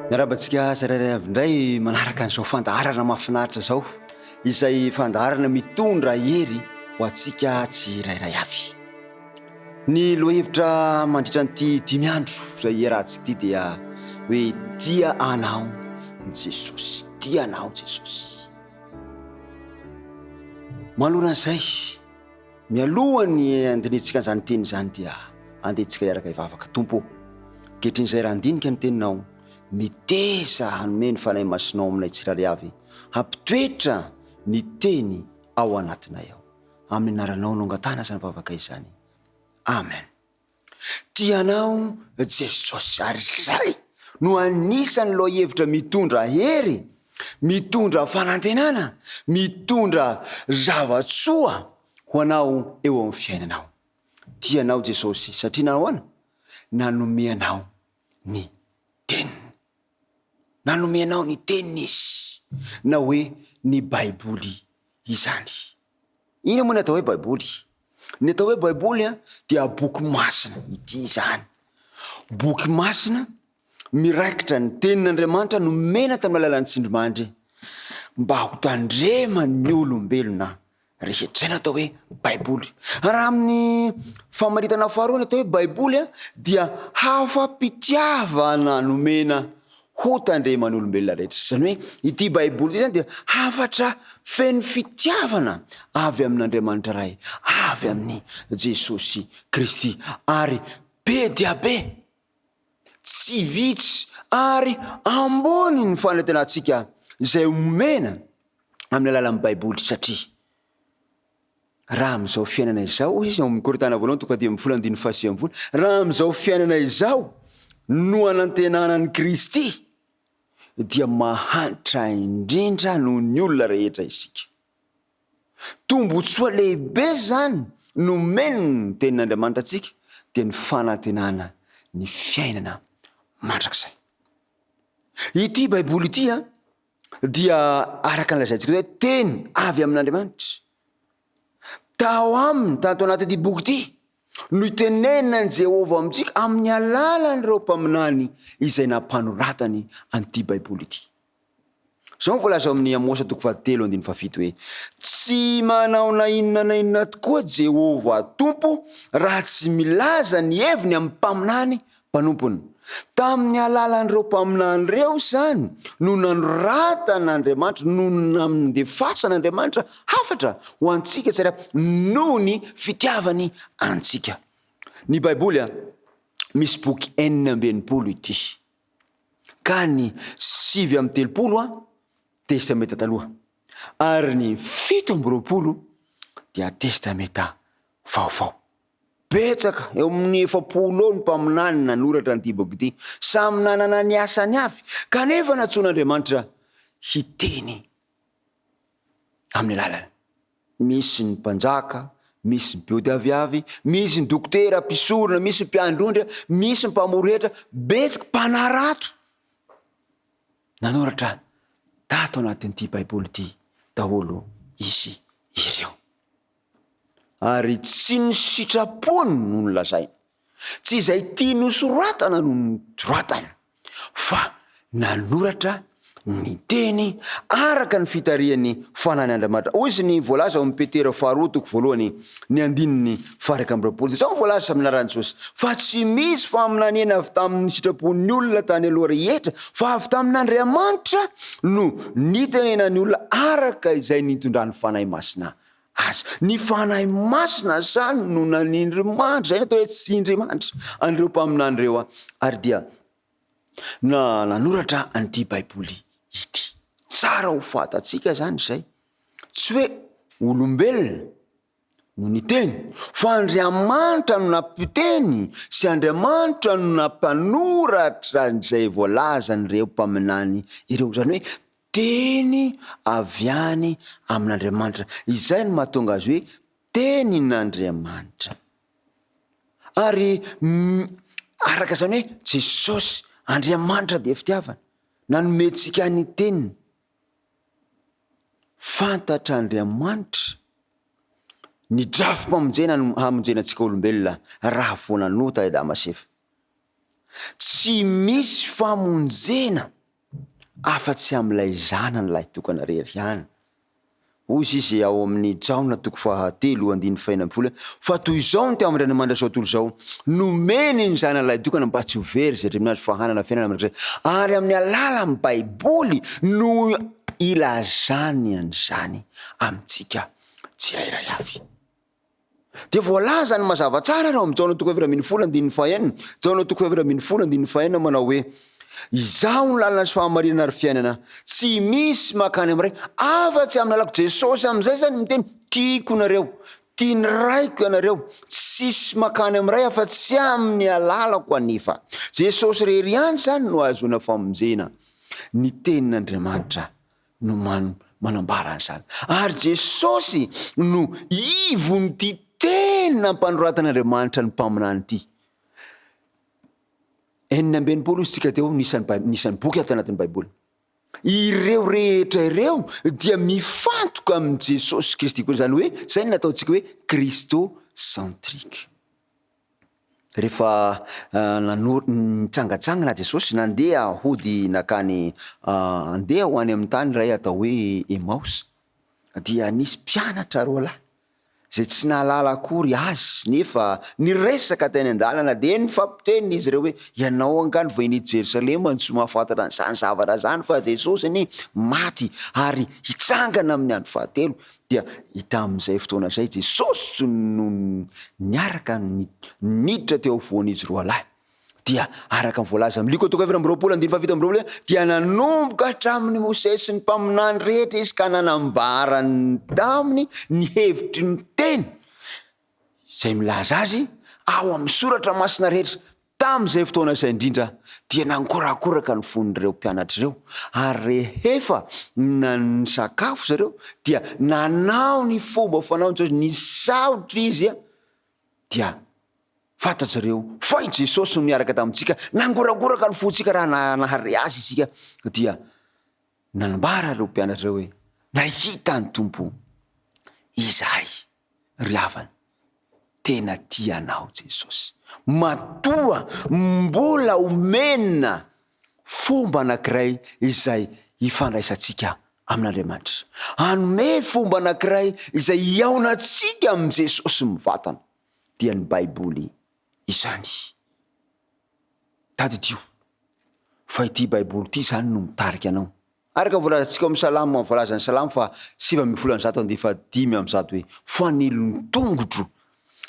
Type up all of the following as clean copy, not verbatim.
Miarahaba antsika tsirairay avy indray manaraka an'izao fandaharana mahafinaritra izao, izay fandaharana mitondra hery ho antsika tsirairay avy. Ny lohahevitra mandritra an'ity dimy andro izay iarahantsika ity dia hoe tia anao Jesosy, tia anao Jesosy. Manoloana an'izay, mialohan'ny handinihantsika an'izany teny izany dia andeha tsika hiaraka hivavaka. Tompo ô, ankehitriny izay raha handinika ny teninao, meteza hanome ny Fanahy Masinao aminay tsirairay avy, hampitoetra ny teny ao anatinay ao. Amin'ny anaranao no angatahana izany vavaka izany. Amen. Tia anao Jesosy ary izay no anisan'ny lohahevitra mitondra hery, mitondra fanantenana, mitondra zava-tsoa ho anao eo amin'ny fiainanao. Tia anao Jesosy satria nahoana? Nanome anao ny teniny. Nanome anao ny teniny Izy, na hoe ny Baiboly izany. Inona moa ny atao hoe Baiboly? Ny atao hoe Baiboly dia boky masina, ity izany. Boky masina mirakitra ny tenin'Andriamanitra nomena tamin'ny alalan'ny tsindrimandry mba ho tandreman'ny olombelona rehetra. Izay no atao hoe Baiboly. Raha amin'ny famaritana faharoa ny atao hoe Baiboly dia hafa-pitiavana nomena ho tandreman'ny olombelona rehetra. Izany hoe ity Baiboly ity izany dia hafatra feno fitiavana avy amin'Andriamanitra Ray, avy amin'i Jesosy Kristy, ary be dia be, tsy vitsy ary ambony ny fanantenantsika izay omena amin'ny alalan'ny Baiboly satria Raha amin'izao fiainana izao, hoy izy ao amin'ny Korintiana voalohany toko fahadimy ambin'ny folo andininy fahasivy ambin'ny folo, raha amin'izao fiainana izao no anantenana an'i Kristy, dia mahantra indrindra noho ny olona rehetra isika. Tombontsoa lehibe izany nomen'ny Tenin'Andriamanitra antsika, dia ny fanantenana ny fiainana mandrakizay. Ity Baiboly ity an, dia araka ny lazaintsika hoe teny avy amin'Andriamanitra. Tao aminy, tato anatin'ity boky ity, no itenenan'i Jehovah amintsika amin'ny alalan'ireo mpaminany izay nampanoratany an'ity Baiboly ity. Izao no voalaza ao amin'ny Amosa toko fahatelo andininy fahafito hoe, Tsy manao na inona na inona tokoa Jehovah Tompo raha tsy milaza ny heviny amin'ny mpaminany mpanompony. Tamin'ny alalan'ireo mpaminany ireo izany no nanoratan'Andriamanitra, no nandefasan'Andriamanitra hafatra ho antsika tsirairay noho ny fitiavany antsika. Ny Baiboly misy boky 66 ity, ka ny 39 Testamenta Taloha, ary ny 27 dia Testamenta Vaovao. Betsaka, eo amin'ny 40 eo ny mpaminany nanoratra an'ity boky ity. Samy nanana ny asany avy, kanefa nantsoin'Andriamanitra hiteny amin'ny alalany. Misy ny mpanjaka, misy ny mpioty aviavy, misy ny dokotera, mpisorona, misy ny mpiandry ondry, misy ny mpamory hetra, betsaka mpanarato. Nanoratra tato anatin'ity Baiboly ity daholo izy ireo. Ary tsy ny sitrapony no nolazainy, tsy izay tiany hosoratana no nosoratany, fa nanoratra ny teny araka ny fitarihan'ny Fanahin' Andriamanitra. Hoy izy ny voalaza ao amin'ny Petera faharoa toko voalohany ny andininy faha-21. Izao no voalaza amin'ny anaran'i Jesosy, Fa tsy misy faminaniana avy tamin'ny sitrapon'ny olona tany aloha rehetra, fa avy tamin'Andriamanitra no nitenenan'ny olona araka izay nitondran'ny Fanahy Masina azy. Ny Fanahy Masina izany no nanindry mandry, izay no atao hoe tsindrimandry an'ireo mpaminany ireo, ary dia na nanoratra an'ity Baiboly ity. Tsara ho fantatsika izany izay. Tsy hoe olombelona no niteny, fa Andriamanitra no nampiteny sy Andriamanitra no nampanoratra izay voalazan'ireo mpaminany ireo. Izany hoe Teny avy any amin'Andriamanitra. Izay no mahatonga azy hoe Tenin'Andriamanitra. Ary araka izany hoe Jesosy, Andriamanitra dia fitiavana, nanome antsika ny Teniny. Fantatr'Andriamanitra ny drafi-pamonjena hamonjena antsika olombelona raha vao nanota i Adama sy Eva. Tsy misy famonjena. afa-tsy amin'ilay Zanany lahitokana irery ihany. Hoy izy ao amin'ny Jaona toko fahatelo andininy fahenina ambin'ny folo hoe, Fa toy izao no nitiavan-dRain'Andriamanitra izao tontolo izao, nomeny ny Zanany lahitokana mba tsy ho very izay dremin'azy fa hanana fiainana mandrakizay. Ary amin'ny alalan'ny Baiboly no ilazany an'izany amintsika tsirairay avy. Dia voalazany mazava tsara ary ao amin'ny Jaona toko 14 andininy fahenina, Jaona toko 14 andininy fahenina manao hoe, Izaho no lalana sy fahamarinana ary fiainana, tsy misy mankany amin'ny Ray afa-tsy amin'ny lalako. Jesosy amin'izay izany miteny, tiako nareo, tian'ny Raiko ianareo, tsisy mankany amin'ny Ray afa-tsy amin'ny alalako anefa. Jesosy irery ihany izany no ahazoana famonjena. Ny tenin'Andriamanitra no manambara an'izany. Ary Jesosy no ivon'ity teny nampanoratan'Andriamanitra ny mpaminany ity. 66 isika teo ny isan'ny ny isan'ny boky ato anatin'ny Baiboly. Ireo rehetra ireo dia mifantoka amin'i Jesosy Kristy koa, izany hoe izay no nataontsika hoe Christocentrique. Rehefa nanor- nitsangantsangana Jesosy, nandeha hody nankany handeha ho any amin'ny tany iray atao hoe Emaosy, dia nisy mpianatra roalahy izay tsy nahalala akory Azy, nefa niresaka teny an-dalana, dia nifampiteny izy ireo hoe, Ianao angaha no vahiny eto Jerosalema no tsy mahafantatra an'izany zavatra izany, fa Jesosy anie maty ary hitsangana amin'ny andro fahatelo. Dia tamin'izay fotoana izay Jesosy no niaraka niditra teo afovoan'izy roalahy. Dia araka ny voalaza amin'ny Lioka toko 24 andininy faha-27 hoe, dia nanomboka hatramin'i Mosesy sy ny mpaminany rehetra izy ka nanambara taminy ny hevitry ny teny izay milaza azy ao amin'ny soratra masina rehetra. Tamin'izay fotoana izay indrindra dia nangorakoraka ny fon'ireo mpianatra ireo, ary rehefa nisakafo zareo dia nanao ny fomba fanaony Jesosy, nisaotra izy dia Fantatrareo fa i Jesosy no niaraka tamintsika, nangorangoraka ny fontsika raha nahare Azy isika, dia nanambara ireo mpianatra ireo hoe, Nahita ny Tompo izahay, ry havana. Tena tia anao Jesosy. Matoa mbola omena fomba anankiray izay hifandraisantsika amin'Andriamanitra. Hanome fomba anankiray izay hihaonantsika amin'i Jesosy mivantana. dia ny Baiboly izany. Tadidio fa ity Baiboly ity izany no mitarika anao. Araka ny voalazantsika ao amin'ny Salamo, voalazan'ny Salamo fa 119 andiany faha-105 hoe, Fanilon'ny tongotro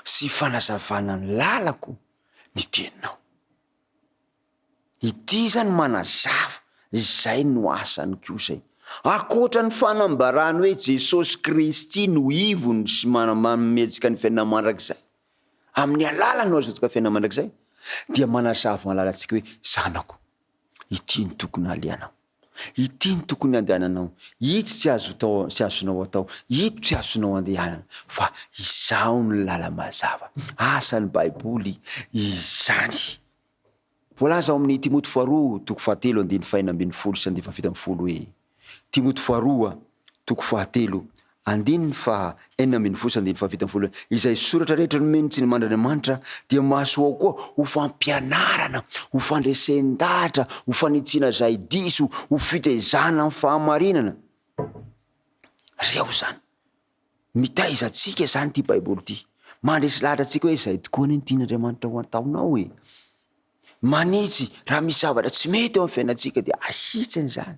sy fanazavana ny lalako ny teninao. Ity izany manazava, izay no asany koa izay. Ankoatra ny fanambarany hoe Jesosy Kristy no ivony sy manome antsika ny fiainana mandrakizay, amin'ny alalany no ahazoantsika fiainana mandrakizay, dia manazava ny lalantsika hoe zanako, ity no tokony halehanao, ity no tokony handehananao, itsy tsy azo atao, tsy azonao atao, ito tsy azonao andehanana, fa izaho no lala-mazava. Asan'ny Baiboly izany. Voalaza ao amin'ny Timoty faharoa toko fahatelo andininy fahenina ambin'ny folo sy andininy faha-17 hoe, Timoty faharoa toko fahatelo andininy faha-16 sy andininy faha-17 hoe, Izay soratra rehetra nomen'ny tsindrimandrin'Andriamanitra dia mahasoa ao koa ho fampianarana, ho fandresen-dahatra, ho fanitsiana izay diso, ho fitaizana amin'ny fahamarinana. Reo izany. Mitaiza antsika izany ity Baiboly ity. Mandresy lahatra antsika hoe izay tokoa anie no tian'Andriamanitra ho ataonao e. Manitsy raha misy zavatra tsy mety eo amin'ny fiainantsika dia ahitsiny izany.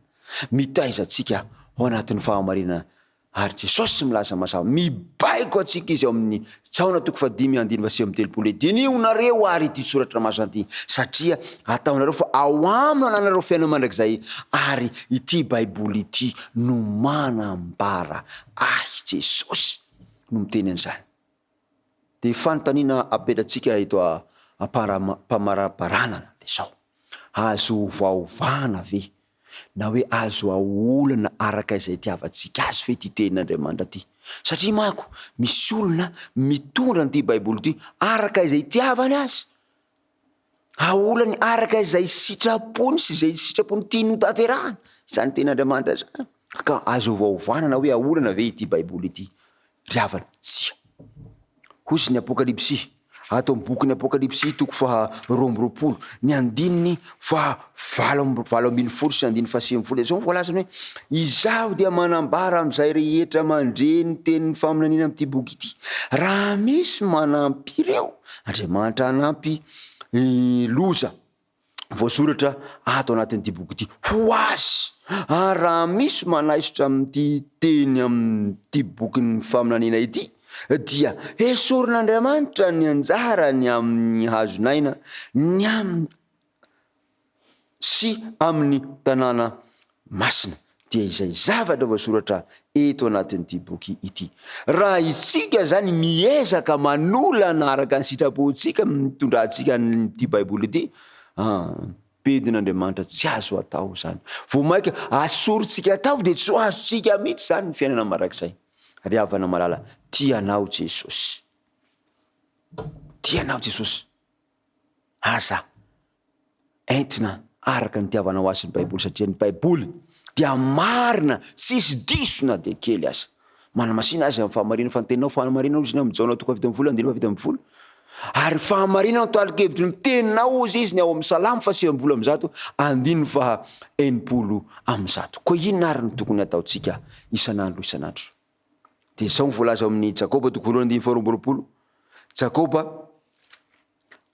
Mitaiza antsika ao anatin'ny fahamarinana ary Jesosy milaza mazava, mibaiko antsika izy ao amin'ny Jaona toko fahadimy andininy faha-39 hoe dinihonareo ary ity soratra masina ity satria ataonareo fa ao aminy no ananareo fiainana mandrakizay ary ity Baiboly ity no manambara ahy Jesosy no miteny an'izany. Dia fanontaniana apetratsika eto am-pamaraparanana dia izao, azo ovaovana ve na hoe azo aolana araka izay itiavantsika azy ve ity tenin'Andriamanitra ity? Satria manko misy olona mitondra an'ity Baiboly ity araka izay itiavany azy. Aolany araka izay sitrapony sy izay sitrapony tiany ho tanterahana izany tenin'Andriamanitra izany. Ka azo ovaovana na hoe aolana ve ity Baiboly ity? Ry havana, tsia. Hoy ny Apokalypsy. Ato amin'ny bokin'ny Apokalypsy toko faha 22, ny andininy faha 18 sy andininy faha 19 dia izao no voalazany hoe, Izaho dia manambara amin'izay rehetra mandre ny tenin'ny faminaniana amin'ity boky ity, raha misy manampy ireo, Andriamanitra hanampy loza voasoratra ato anatin'ity boky ity ho azy, ary raha misy manaisotra amin'ity teny amin'ity bokin'ny faminaniana ity, dia hesorin'Andriamanitra ny anjarany amin'ny hazon'aina ny amin'ny sy amin'ny tanàna masina, dia izay zavatra voasoratra eto anatin'ity boky ity. Raha isika izany miezaka manolana araka ny sitrapontsika mitondra antsika an'ity Baiboly ity, ah, bedin'Andriamanitra tsy azo atao izany. Vao mainka asorintsika atao dia tsy ho azontsika mihitsy izany ny fiainana mandrakizay. Ry havana malala, tia anao Jesosy. Tia anao Jesosy. Aza entina araka ny itiavanao azy ny Baiboly satria ny Baiboly dia marina, tsisy diso na dia kely aza. Manamasina azy amin'ny fahamarinana fa ny teninao fahamarinana hozy ny amin'ny Jaona toko 17 andininy 17. Ary fahamarinana no tari-kevitry ny teninao hozy izy ny ao amin'ny Salamo faha 190 andininy faha 160. Koa inona ary no tokony hataontsika isan'andro isan'andro? Dia izao no voalaza ao amin'ny Jakoba toko voalohany andininy faha 22. Jakoba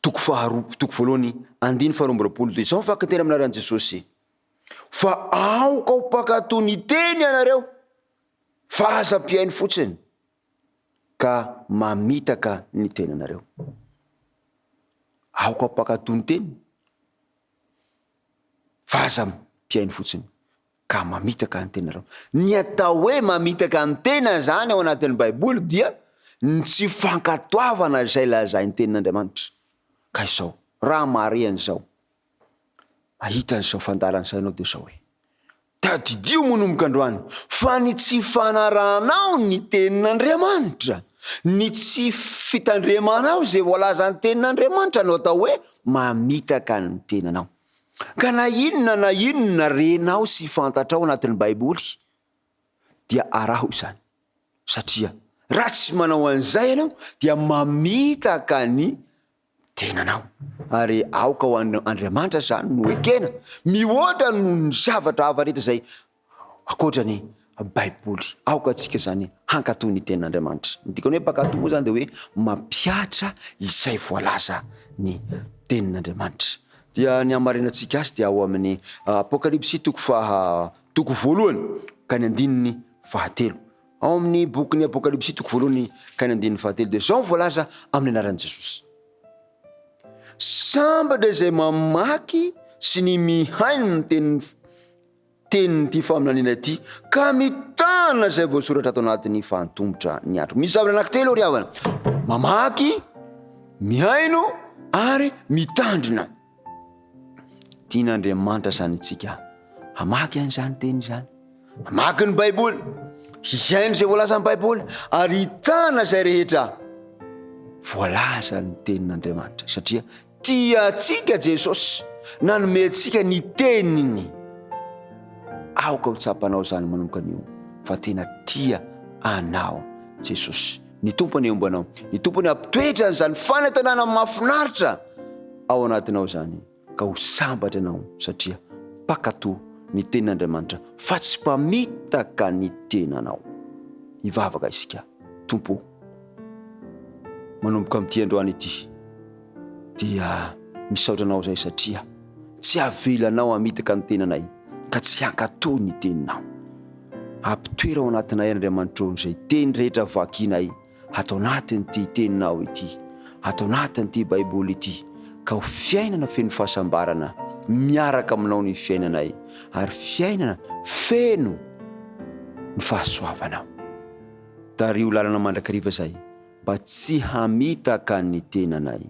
toko faharoa, toko voalohany, andininy faha 22 dia izao ny fakan-teny amin'ny anaran'i Jesosy, Fa aoka ho mpankatò ny teny ianareo, fa aza mpihaino fotsiny, ka mamitaka ny tenanareo. Aoka ho mpankatò ny teny, fa aza mpihaino fotsiny. ka mamitaka ny tenareo. Ny atao hoe mamitaka ny tena izany ao anatin'ny Baiboly dia ny tsy fankatoavana izay lazain'ny Tenin'Andriamanitra. Ka izao, raha mahare an'izao, mahita an'izao fandaharana izao ianao dia izao hoe, Tadidio manomboka androany fa ny tsy fanarahanao ny Tenin'Andriamanitra, ny tsy fitandremanao izay voalazan'ny Tenin'Andriamanitra no atao hoe mamitaka ny tenanao. Ka na inona na inona renao sy fantatrao anatin'ny Baiboly dia araho izany satria raha tsy manao an'izay ianao dia mamitaka ny tenanao ary aoka ho an'Andriamanitra izany no ekena mihoatra noho ny zavatra hafa rehetra izay Ankoatra ny Baiboly, aoka antsika izany hankatò ny Tenin'Andriamanitra. Ny dikan'ny hoe mpankatò moa izany dia hoe mampihatra izay voalaza ny Tenin'Andriamanitra. Dia ny hamarinantsika azy dia ao amin'ny Apokalypsy toko faha toko voalohany ka ny andininy fahatelo. Ao amin'ny bokin'ny Apokalypsy toko voalohany ka ny andininy fahatelo dia izao ny voalaza amin'ny anaran'i Jesosy. Sambatra izay mamaky sy ny mihaino ny tenin'ny tenin'ity faminaniana ity ka mitana izay voasoratra ato anatin'ny fahantomotra ny andro. Misy zavatra anankitelo ry havana, mamaky, mihaino ary mitandrina. Tian'Andriamanitra izany isika hamaky an'izany teny izany, hamaky ny Baiboly, hihaino izay voalazan'ny Baiboly ary hitana izay rehetra voalazan'ny tenin'Andriamanitra satria Tia antsika Jesosy, nanome antsika ny teniny. Aoka ho tsapanao izany manomboka anio fa tena tia anao Jesosy. Ny Tompo anie homba anao. Ny Tompo anie hampitoetra an'izany fanantenana mahafinaritra ao anatinao izany ka ho sambatra ianao satria mpankatò ny tenin'Andriamanitra fa tsy mpamitaka ny tenanao. Hivavaka isika. Tompo ô, manomboka amin'ity androany ity dia misaotra anao izay satria tsy avelanao hamitaka ny tenanay ka tsy hankatò ny teninao. Ampitoera ao anatinay Andriamanitro izay teny rehetra vakinay ato anatin'ity teninao ity, ato anatin'ity Baiboly ity, ka ho fiainana feno fahasambarana miaraka aminao ny fiainanay ary fiainana feno ny fahasoavanao. Tariho lalana mandrakariva izay mba tsy hamitaka ny tenanay.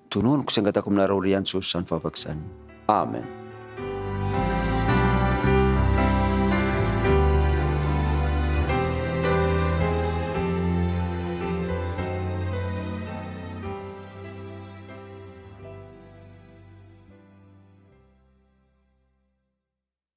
Tononiko sy angatako aminareo ry Antso izany vavaka izany. Amen.